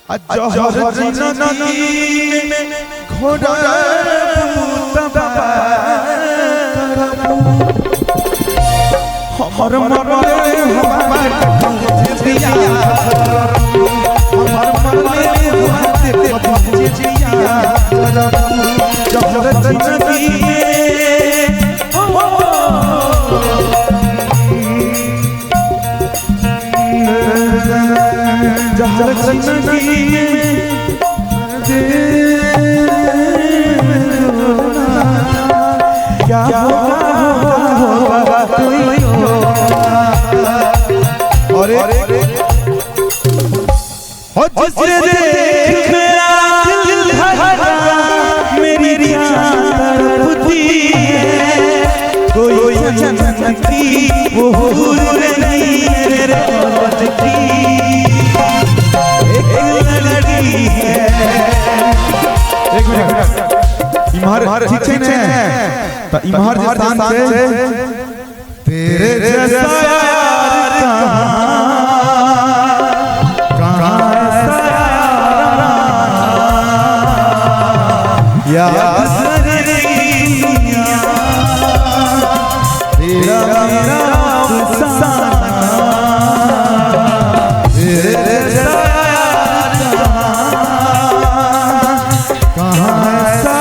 आ जहर जिंदगी में घोड़ा हमर मरले हमार जिया हमर मरले हमार जिया जहर जिंदगी में जहर जिंदगी में क्या होगा कोई और जिसे देख मेरा दिल भरा मेरी जान तड़पती है कोई जन्नत की वो हूर नहीं मेरे रोज की एक लड़की है। एक मिनट इम्हार ठीक छै ने त इम्हार जे शान छै तेरे जैसा यार कहां ऐसा यार दुनिया तेरा मेरा अफसाना तेरे जैसा यार कहां ऐसा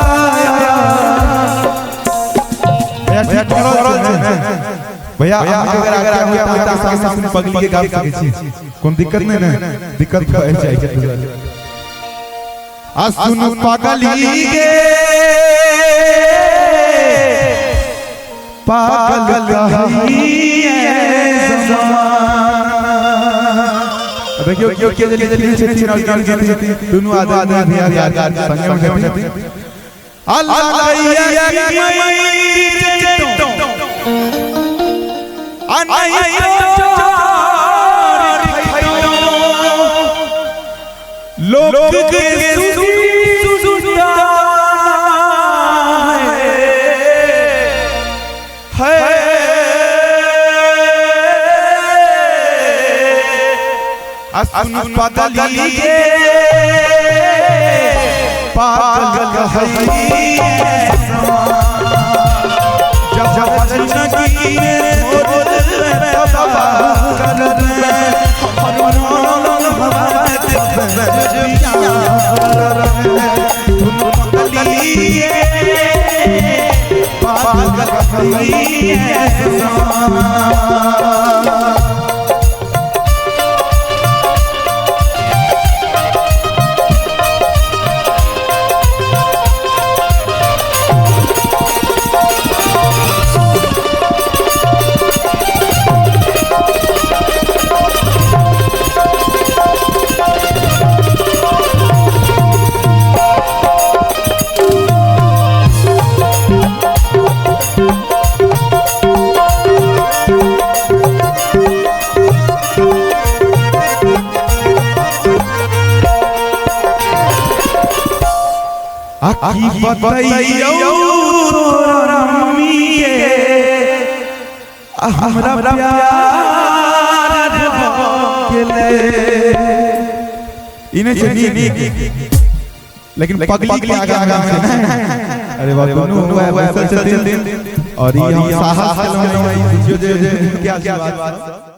भैया अगर अगर आगे सामने पगली के गाब सकै छी कोन दिक्कत नहीं ने दिक्कत भए जाय छै। आ सुन पगली गे पागल कही जमाना। देखियो के जे छथिन और के दुनू आदमी भैया संगे में छथिन। अल्लाह लोग के सुनता है सुन पगली के पागल है जब जिंदगी में पागल की बतैयौ तोरा मम्मी के हमरा प्यार गेलै इने छै नीक लेकिन पगली के आगा में अरे बाप दुनू बैसल छथिन और ई हम साहस केलहुं सोचियो जे क्या बात।